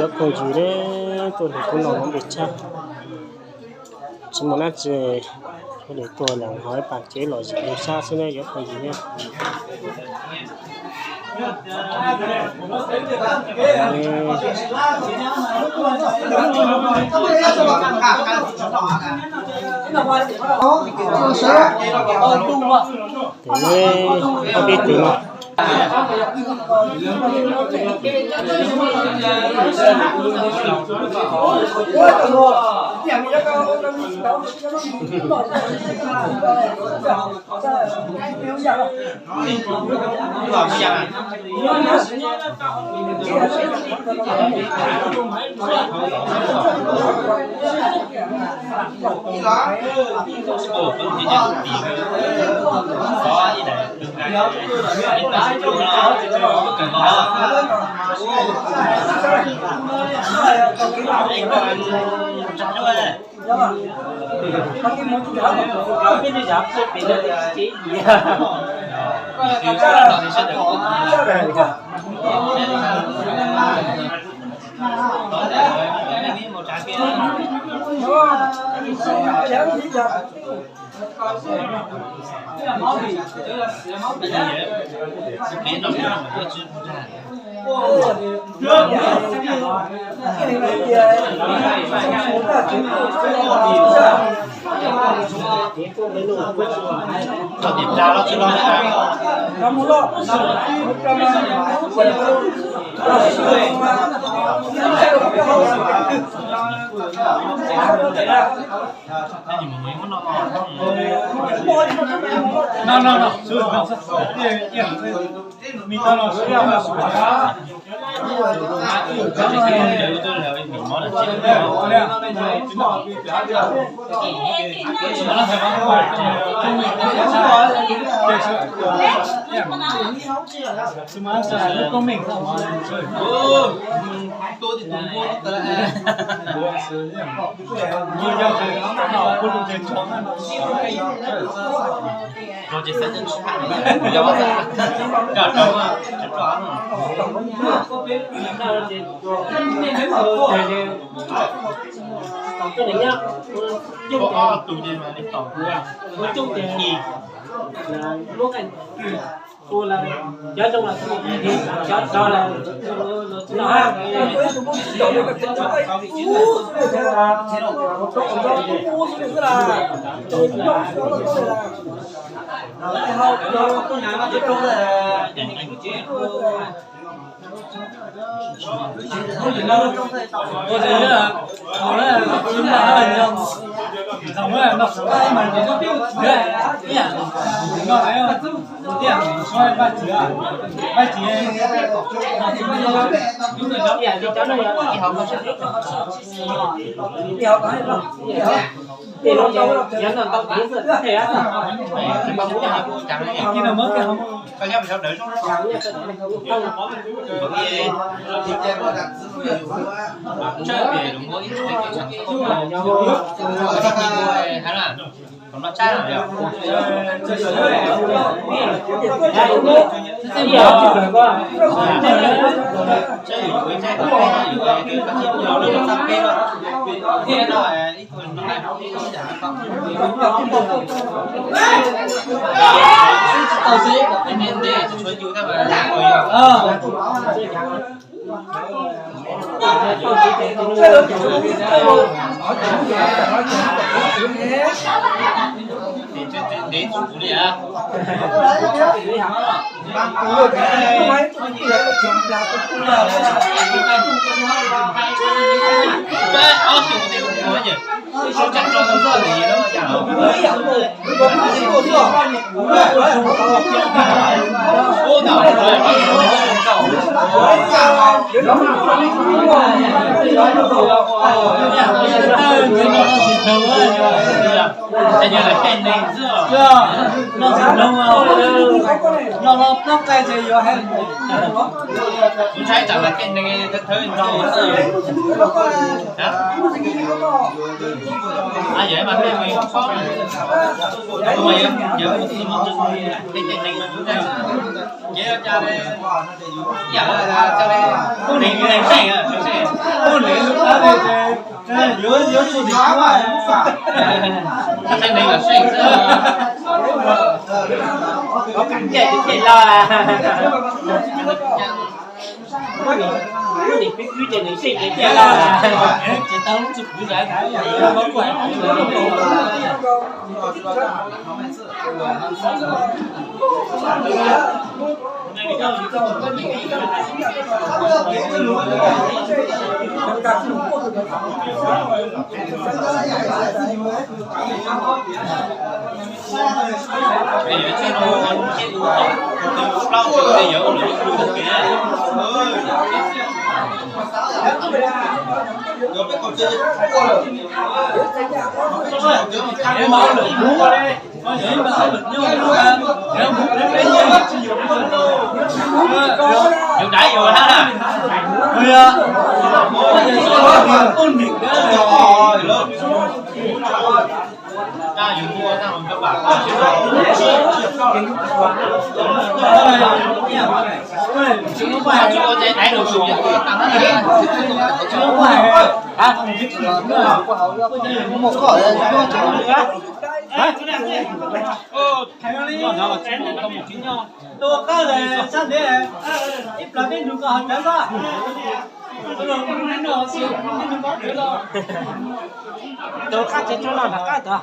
Cov phooj ywg, tuaj hlais kub no lom zem tshaj. Tsis muaj dab tsi, tuaj hlais kub los ho ib pas kev lom zem zoo sab xwb na cov phooj ywg na. Ces neb ob peb tus no. Ces yog lam caij neeg xwb os. Los los plaub qai ces yuav hais. Kuv ntshai tsam lam caij neeg thawv nrog xwb. Yog mas peb mus ib qho, yog mus xwb, caij neeg, ces yog cas li, yam li cas li, pub neeg, neeg seej, pub neeg, yuav, yuav txog tim kub, neeg los seej xwb. Caij, caij los. Peb kwv ces nws seb ces tiag lauj. Ces tau lub txim kwv lawm. Yus daiv yus hab na. Tus qab lawm sab ntev, ib plag peb nrug koj hav cawv xwb. Tus qab tsev tshuaj no nram qab tod.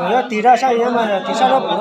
Yuav tig rau sab, tig sab lub puv.